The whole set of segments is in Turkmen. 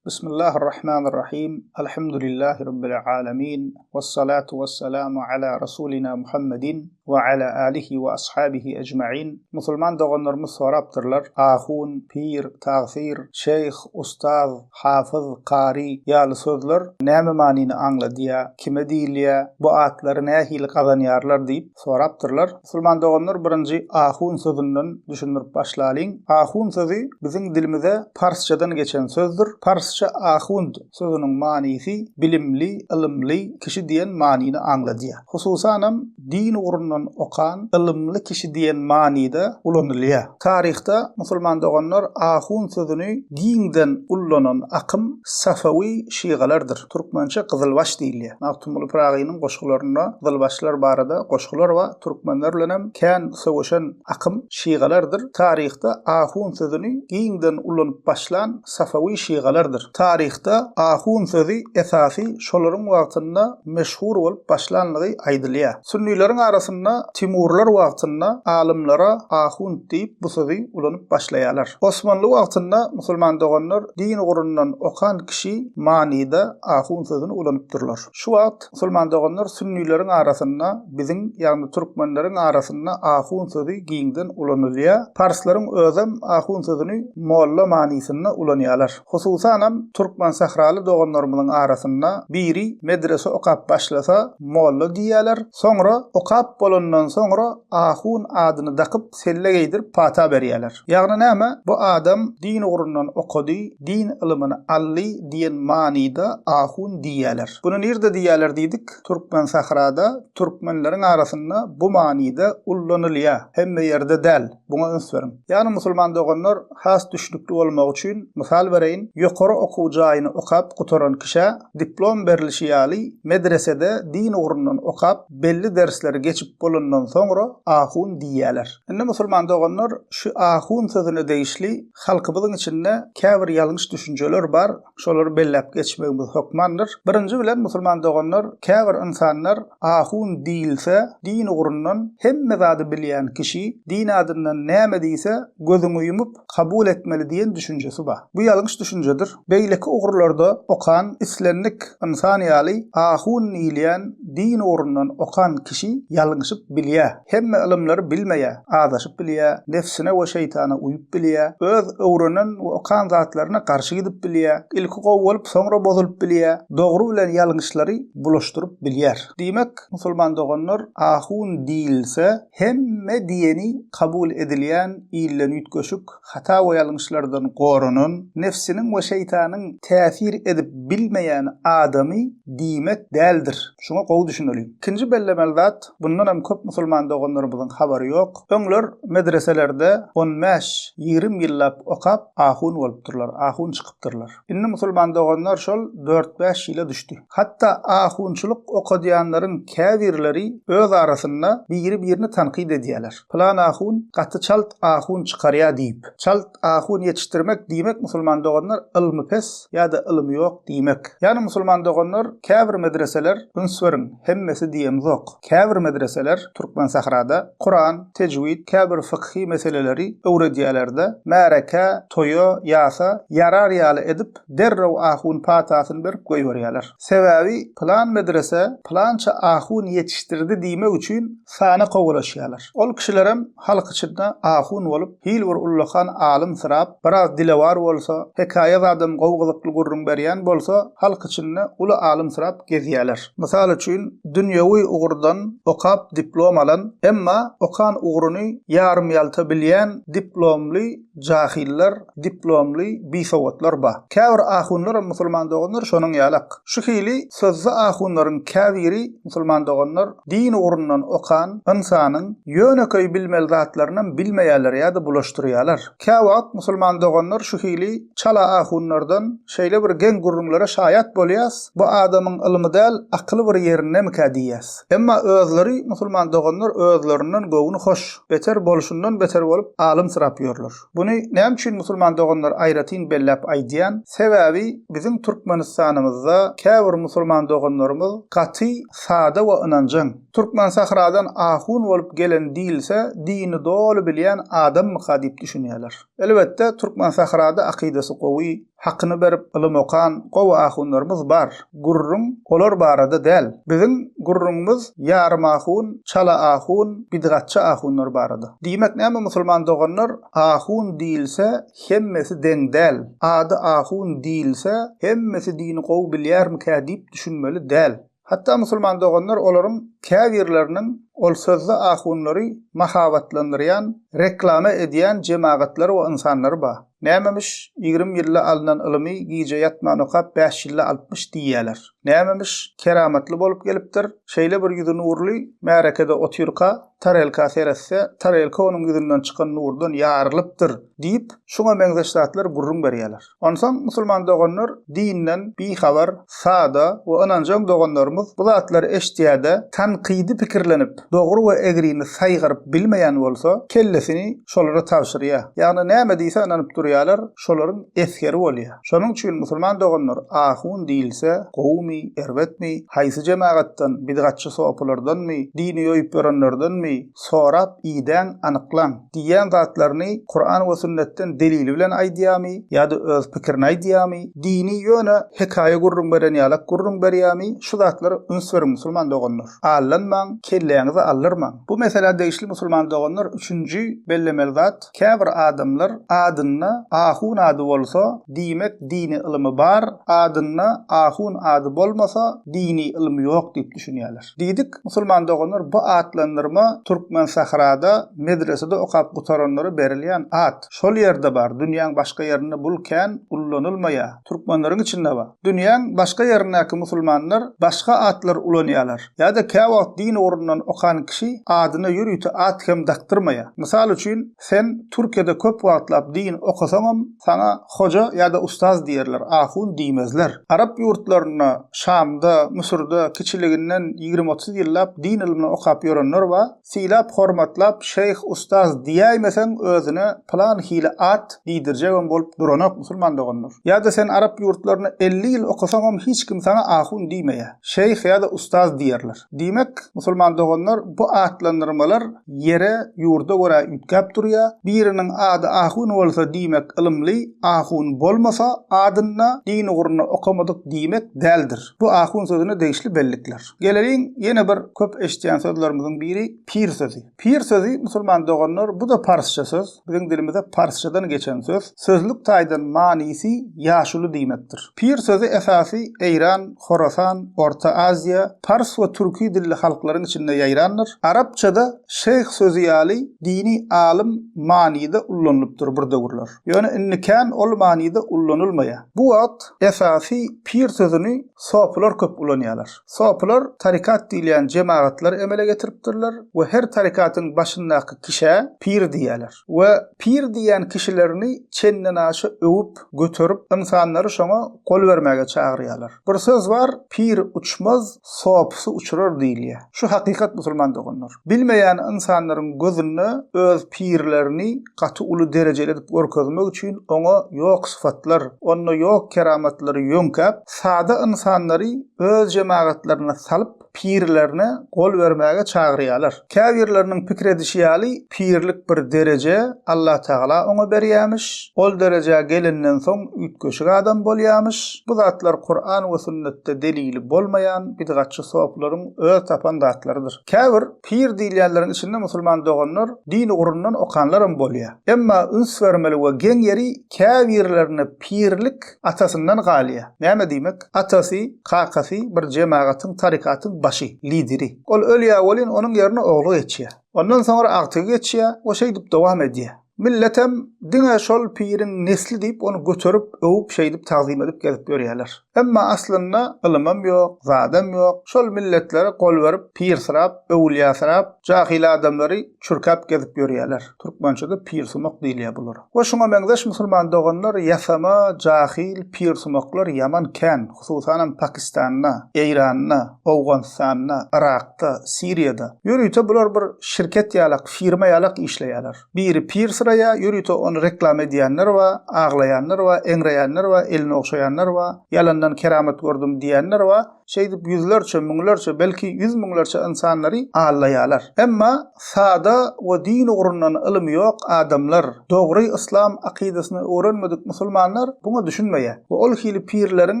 Bismillahirrahmanirrahim. Alhamdulillahi Rabbil alemin. Vessalatu vesselamu ala Rasulina Muhammedin we ala alihi we ashabihi ecmain. Musulman doganlarymyz sorapdyrlar, ahun, pir, tagsyr, şeýh, ustaz, hafyz, kary ýaly sözler näme manyny aňladýar, kime diýilýär, bu atlary nähili gazanýarlar diýip sorapdyrlar. Musulman doganlar birinji ahun sözünden düşündirip başlalyň. Ahun sözi biziň dilimize parsçadan geçen sözdür. Parsça ahund sözüniň manysy bilimli, ylymly kişi diýen manyny aňladýar. Hususanam din ugrundan okan, ylymly kişi diýen manyda ulanylýar. Taryhda musulman doganlar ahun sözüni giňden ullanan akym safawi şygalardyr. Türkmençe gyzylbaş diýilýär. Magtymguly Pyragynyň goşgularynda gyzylbaşlar barada goşgular bar. Türkmenler bilenem kän söweşen akym şygalardyr. Taryhda ahun sözüni giňden ulanyp başlan safawi şygalardyr. Taryhda ahun sözi esasy şolaryň wagtynda meşhur bolup başlanlygy aýdylýar. Sünnileriň arasynda Timurlar wagtynda alymlara ahund diýip bu sözi ulanyp başlaýarlar. Osmanly wagtynda musulman doganlar din ugrundan okan kişi manyda ahun sözüni ulanypdyrlar. Şu wagt musulman doganlar sünnileriň arasynda biziň ýagny türkmenleriň arasynda ahun sözi giňden ulanylýar. Parslaryň özem ahun sözüni molla manysynda ulanýarlar. Hususanam türkmensähraly doganlarymyzyň arasynda biri medrese okap başlasa molla diýýärler, soňra okap bolandan soňra ahun adyny dakyp selle geýdirip pata berýärler. Ýagny näme, bu adam din ugrundan okady, din ylymyny aldy diýen manyda ahun diýýärler. Buny nirde diýýärler diýdik, Türkmensährada türkmenleriň arasynda bu manyda ullanylýar, hemme ýerde däl, buňa üns beriň. Ýagny musulman doganlar has düşnükli bolmagy üçin mysal bereýin, ýokary okuw jaýyny okap gutaran kişä diplom berlişi ýaly medresede din ugrundan okap belli dersleri geçip bolandan soňra ahun diýýäler. Indi musulman doganlar şu ahun sözüne degişli halkymyzyň içinde käbir ýalňyş düşünjeler bar, şolary belläp geçmegimiz hökmandyr. Birinji bilen musulman doganlar käbir ynsanlar ahun diýilse din ugrundan hemme zady bilýän kişi din adyndan näme diýse gözüňi ýumup kabul etmeli diýen düşünjesi bar. Bu ýalňyş düşünjedir. Beýleki ugurlarda okan islendik ynsan ýaly ahun diýilýän din ugrundan okan kişi ýalňyşyp bilýär. Hemme ylymlary bilmeýär, azaşyp bilýär, nebsine we şeýtana uýup bilýär, öz öwrenen we okan zatlaryna garşy gidip bilýär, ilki gowy bolup soňra bozulyp bilýär, dogry bilen ýalňyşlary bulaşdyryp bilýär. Diýmek, musulman doganlar, ahun diýilse, hemme diýeni kabul edilýän ilden üýtgeşik, hata we ýalňyşlardan goranan, nebsiniň we şeýtanyň täsir edip bilmeýän adamy diýmek däldir. Şuňa gowy düşüneliň. Ikinji bellemeli zat, Bundan hem köp musulman doganlarymyzyň habary ýok. Öňler medreselerde on bäş, 20 ýyllap okap ahun bolupdyrlar, ahun çykypdyrlar. Indi musulman doganlar şol dört-bäş ýyla düşdi. Hatda ahunçylyk okadýanlaryň käbirleri öz arasynda biri-birini tankyt edýärler. Pylan ahun gaty çalt ahun çykarýar diýip. Çalt ahun ýetişdirmek diýmek musulman doganlar ylmy pes ýa-da ylymy ýok diýmek. Ýagny musulman doganlar käbir medreseler üns beriň hemmesi diýemzok käbir medreseler Türkmensahrada Kuran, tejwid käbir fykhy meseleleri öwredýälerde märekä, toýa, ýasa ýarar ýaly edip derrew ahun patasyny berip goýberýäler. Sebäbi pylan medrese pylança ahun ýetişdirdi diýmek üçin sana kowalaşýarlar. Ol kişilerem halk içinde ahun bolup, hil bir ullakan alym syrap, biraz dilewar bolsa, hekaýa zadam gowy gyzykly gürrüň berýän bolsa, halk içinde uly alym syrap gezýärler. Mysal üçin, dünýewi ugurdan okap diplom alan, emma okan ugruny ýarym-ýalta bilýän diplomly jahyllar, diplomly bisowatlar bar. Käbir ahunlaram musulman doganlar şonuň ýalak. Şu hili sözde ahunlaryň käbiri musulman doganlar din ugrundan okan ynsanyň ýönekeý bilmeli zatlarynam bilmeýärler ýa-da bulaşdyrýarlar. Käwagt musulman doganlar şu hili çala ahunlardan şeýle bir geň gürrüňlere şaýat bolýas, bu adamyň ylmy däl, akyly bir ýerindemikä diýýäs. Emma özleri musulman doganlar özlerinden göwni hoş. Beter bolşundan beter bolup alymsyrap ýörler. Buny näme üçin musulman doganlar aýratyn belläp aýdýan, sebäbi biziň Türkmenistanymyzda käbir musulman doganlarymyz gaty sada we ynanjaň. Türkmensahradan ahun bolup gelen diýilse dini doly bilýän adammyka diýip düşünýärler. Elbetde Türkmensahrada akydasy gowy, Hakyny berip ylym okan gowy ahunlarymyz bar. Gürrüň olar barada däl. Biziň gürrüňimiz ýarym ahun, çala ahun, bidgatçy ahunlar barada. Diýmek näme musulman doganlar, ahun diýilse hemmesi deň däl. Ady ahun diýilse hemmesi dini gowy bilýärmikä diýip düşünmeli däl. Hatda musulman doganlar olaryň käbirleriniň ol sözde ahunlary mahabatlandyrýan, reklama edýän jemagatlary we ynsanlary bar. Nämemiş, 20 ýylda alnan ylymy gije ýatman okap bäş ýylda alypmyş diýýäler. Nämemiş, keramatly bolup gelipdir, şeýle bir ýüzi nurly, märekede otyrka, tarelka seretse, tarelka onuň ýüzünden çykan nurdan ýarylypdyr diýip, şuňa meňzeş zatlar gürrüň berýäler. Onsoň musulman doganlar dinden bihabar, sada we ynanjaň doganlarymyz bu zatlary eşidýär-de, tankydy pikirlenip, dogry we egrini saýgaryp bilmeýän bolsa, kellesini şolara tabşyrýar. Ýagny näme diýse ynanyp durýarlar, şolaryň esgeri bolýar. Şonuň üçin musulman doganlar ahun diýilse, gowumy, erbetmi, haýsy jemagatdan, bidgatçy sopulardanmy, dini ýoýup ýörenlerdenmi, sorap idäň, anyklaň. Diýýän zatlaryny Kuran we sünnetden delili bilen aýdýarmy ýa-da öz pikirini aýdýarmy, dini ýöne hekaýa gürrüň beren ýalak gürrüň berýärmi, şu zatlara üns beriň musulman doganlar. Aldanmaň, kelläňizi aldyrmaň. Bu meselä degişli musulman doganlar üçünji bellemeli zat, käbir adamlar adynda ahun ady bolsa, diýmek dini ylymy bar, adynda ahun ady bolmasa, dini ylymy ýok diýip düşünýärler. Diýdik, musulman doganlar bu atlandyrma Türkmensahrada medresede okap gutaranlara berilýän at. Şol ýerde bar, dünýäň başga ýerinde bul kän ullanylmaýar. Türkmenleriň içinde bar. Dünýäň başga ýerindäki musulmanlar başga atlar ulanýarlar. Ýa-da käwagt din ugrundan okan kişi adyna ýörite at hem dakdyrmaýar. Mysal üçin, Sen Türkiýede köp wagtlap din okasaňam saňa hoja ýa-da ustaz diýerler, ahun diýmezler. Arap ýurtlarynda, Şamda, Müsürde kiçiliginden 20-30 ýyllap din ylmyny okap ýörenler bar, sylap hormatlap şeýh, ustaz diýäýmeseň özüne pylan hili at diýdirjegem bolup duranok musulman doganlar. Ýa-da sen arap ýurtlarynda 50 ýyl okasaňam hiç kim saňa ahun diýmeýär. Şeýh ýa-da ustaz diýerler. Diýmek, musulman doganlar bu atlandyrmalar ýere, ýurda görä üýtgäp durýar. Biriniň ady ahun bolsa diýmek ylymly, ahun bolmasa adynda din ugrunda okamadyk diýmek däldir. Bu ahun sözüne degişli bellikler. Geleliň ýene bir köp eşidýän sözlerimiziň biri pir sözi. Pir sözi musulman doganlar bu-da parsça söz. Biziň dilimize parsçadan geçen söz. Sözlük taýdan manysy ýaşuly diýmekdir. Pir sözi esasy Eýran, Horasan, Orta Aziýa, pars we türki dilli halklaryň içinde ýaýrandyr. Arapçada şeýh sözi ýaly dini alym manyda ullanylypdyr bir döwürler. Ýöne indi kän ol manyda ullanylmaýar. Bu wagt esasy pir sözüni sopular köp ulanýarlar. Sopular tarykat diýilýän jemagatlary emele getiripdirler we her tarykatyň başyndaky kişä pir diýýärler. We pir diýýän kişilerini çendenaşa öwüp, göterip, ynsanlary şoňa gol bermäge çagyrýarlar. Bir söz bar, Pir uçmaz, sopusy uçurar diýilýär. Şu hakykat musulman doganlar. Bilmeýän ynsanlaryň gözünde öz pirlerini gaty uly derejeli edip görkezmek üçin oňa ýok sypatlar, onda ýok keramatlary ýöňkäp, sada ynsanlary öz jemagatlaryna salyp, pirlerine gol bermäge çagyrýarlar. Käbirleriniň pikir edişi ýaly, pirlik bir dereje, Allatagala oňa berýärmiş, ol derejä gelenden soň üýtgeşik adam bolýarmyş. Bu zatlar Kuran we sünnetde delili bolmaýan bidgatçy sopularyň öz tapan zatlarydyr. Käbir pir diýilýänleriň içinde musulman doganlar din ugrundan okanlaram bolýar. Emma üns bermeli we geň ýeri käbirlerine pirlik atasyndan galýar. Näme diýmek? Atasy, kakasy bir jemagatyň, tarykatyň başy, lideri. Ol ölýär welin onuň ýerine ogly geçýär. Ondan soňra agtygy geçýär we şeýdip dowam edýär. Milletem diňe şol piriň nesli diýip ony göterip, öwüp şeýdip tagzym edip gezip ýörýärler. Emma aslynda ylymam ýok, zadam ýok. Şol milletlere gol berip, pirsyrap, öwülýasyrap, jahyl adamlary çürkäp gezip ýörýärler. Türkmençede pirsumak diýilýär bulara. We şuňa meňzeş musulman doganlar ýasama, jahyl pirsumaklar ýaman kän, hususanam Pakistanda, Eýranda, Owganystanda, Yrakda, Siriýada. Ýörite bular bir şirket ýalak, firma ýalak işleýärler. Biri pir syraýar, ýörite ony reklama edýänler bar, aglaýanlar bar, eňreýänler bar, elini ogşaýanlar bar, ýalandan keramat gördüm diýýänler bar. Şeýdip ýüzlerçe, müňlerçe, belki ýüz müňlerçe ynsanlary aldaýarlar. Emma sada we din ugrundan ylymy ýok adamlar, dogry yslam akydasyny öwrenmedik musulmanlar buňa düşünmeýär we ol hili pirleriň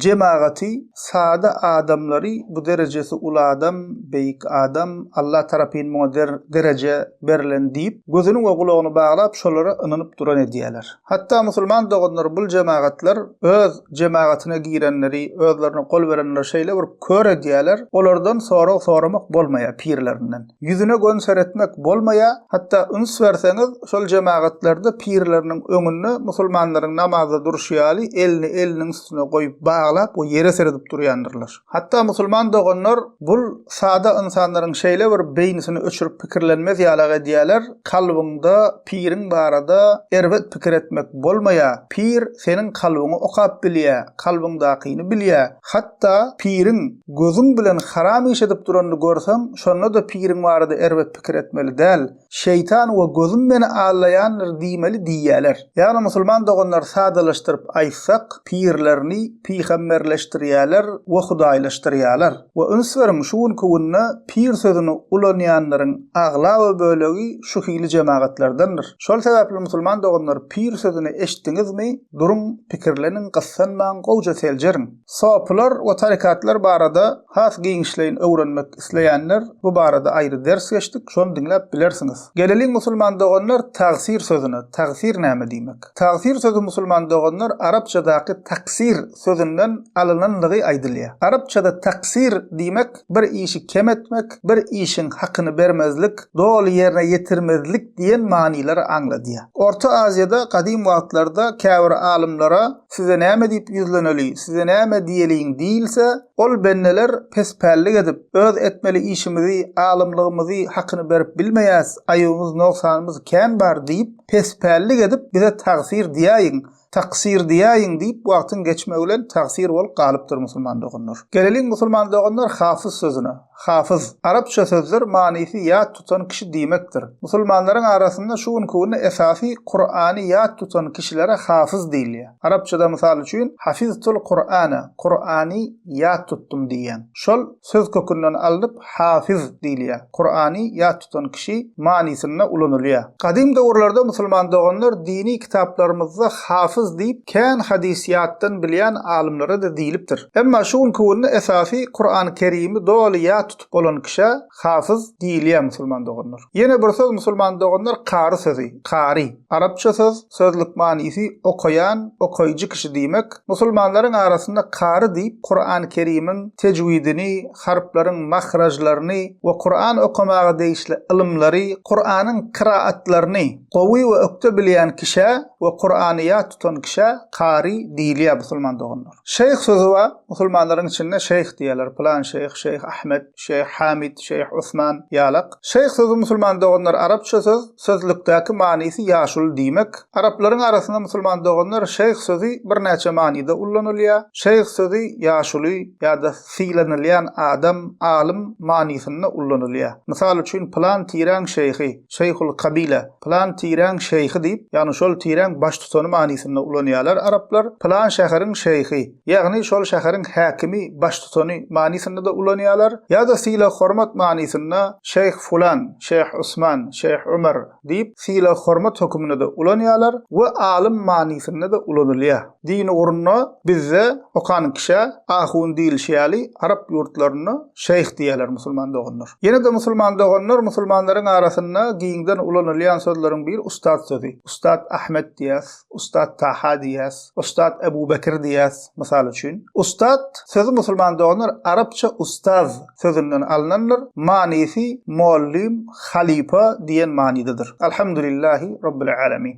jemagaty sada adamlary bu derejesi uly adam, beýik adam, Allah tarapyn muňa dereje berlen diýip, gözüni we gulagyny baglap şolara ynanyp duran edýärler. Hatda musulman doganlar bul jemagatlar öz jemagatyna girenleri, özlerine gol berenleri şeýle bir kör edýärler, olardan sorag soramak bolmaýar pirlerinden. Ýüzüne gön seretmek bolmaýar, hatda üns berseňiz şol jemagatlarda pirleriniň öňünde musulmanlaryň namazda durşy ýaly elini eliniň üstüne goýup baglap we ýere seredip durýandyrlar. Hatda musulman doganlar bul sada ynsanlaryň şeýle bir beýnisini öçürip pikirlenmez ýalak edýäler, kalbyňda piriň barada erbet pikir etmek bolmaýa, pir seniň kalbyňy okap bilýä, kalbyňdakyny bilýä, hatda piriň gözüň bilen haram iş edip duranyny görseň, şonda-da piriň barada erbet pikir etmeli däl, Şeýtan we gözüm meni aldaýandyr diýmeli diýýäler. Ýagny musulman doganlar sadalaşdyryp aýtsak, pirlerini pygamberleşdirýäler we hudaýlaşdyrýalar. We üns beriň şu günki günde pir sözüni ulanýanlaryň aglaba bölegi şu hili jemagatlardandyr. Şol sebäpli musulman doganlar pir sözüni eşitdiňizmi duruň pikirleniň gyssanmaň gowja seljeriň. Sopylar we tarikatlar barada has giňişleýin öwrenmek isleýänler bu barada aýry ders geçdik, şony diňläp bilersiňiz. Geleliň musulman doganlar tagsyr sözüne, tagsyr näme diýmek? Tagsyr sözi musulman doganlar arapçadaky taksir sözünden alynanlygy aýdylýar. Arapçada taksir diýmek bir işi kem etmek, bir işiň hakyny bermezlik, doly ýerine ýetirmezlik diýen manylary aňladýar. Orta Aziýada gadym wagtlarda käbir alymlara Size näme diýip ýüzleneli, size näme diýeliň diýilse, ol bendeler pespällik edip, öz etmeli işimizi, alymlygymyzy hakyny berip bilmeýäs, aýybymyz, nogsanymyz kän bar diýip, pespällik edip, bize tagsyr diýäýiň, taksyr diýäýiň diýip wagtyň geçmegi bilen tagsyr bolup galypdyr musulman doganlar. Geleliň musulman doganlar hafyz sözüne. Hafyz, arapça sözdür, manysy ýat tutan kişi diýmekdir. Musulmanlaryň arasynda şu günki günde esasy Kurany ýat tutan kişilere hafyz diýilýär. Arapçada mysal üçin, Hafiztul Kurana, Kurany ýat tutdum diýýäň. Şol söz kökünden alnyp hafyz diýilýär. Kurany ýat tutan kişi manysynda ulanylýar. Gadym döwürlerde musulman doganlar dini kitaplarymyzda hafyz diýip kän hadys ýatdan bilýän alymlara-da diýlipdir. Emma şu günki günde esasy Kurany Kerimi doly ýat tutup bolan kişä hafyz diýilýär musulman doganlar. Ýene bir söz musulman doganlar kary sözi. Kary, arapça söz, sözlük manysy okaýan, okaýjy kişi diýmek. Musulmanlaryň arasynda kary diýip Kurany Kerimiň tejwidini, harplaryň mahrajlaryny we Kuran okamaga degişli ylymlary, Kuranyň kyraatlaryny gowy we ökde bilýän kişä we Kurany ýat tutan kişä kary diýilýär musulman doganlar. Şeýh sözi bar, musulmanlaryň içinde şeýh diýýärler, pylan şeýh, şeýh Ahmet, şeýh Hamid, şeýh Osman ýalak. Şeýh sözi musulman doganlar arapça söz, sözlükdäki manysy ýaşuly diýmek. Araplaryň arasynda musulman doganlar şeýh sözi birnäçe manyda ullanylýar. Şeýh sözi ýaşuly ýa-da sylanylýan adam, alym manysynda ullanylýar. Mysal üçin pylan tiräň şeýhi, şeýhul kabile, Pylan tiräň şeýhi diýip, ýagny şol tiräň baştutany manysynda ulanýarlar araplar, pylan şäheriň şeýhi, ýagny şol şäheriň häkimi, baştutany manysynda-da ulanýarlar, ýa-da sylag-hormat manysynda şeýh fulan, şeýh Usman, şeýh Umar diýip, sylag-hormat höküminde-de ulanýarlar we alym manysynda-da ulanylýar. Din ugrunda bizde okan kişä ahun diýilişi ýaly arap ýurtlarynda şeýh diýýärler musulman doganlar. Ýene-de musulman doganlar musulmanlaryň arasynda giňden ulanylýan sözleriň biri ustad sözi. Ustad Ahmet diýýäs, ustad Taha diýýäs, ustad Ebu Bekir diýýäs mysal üçin. Ustad sözi musulman doganlar arapça ustaz sözünden alnandyr, manysy mollym, halypa diýen manydadyr. Alhamdulillahi Rabbil Alemin.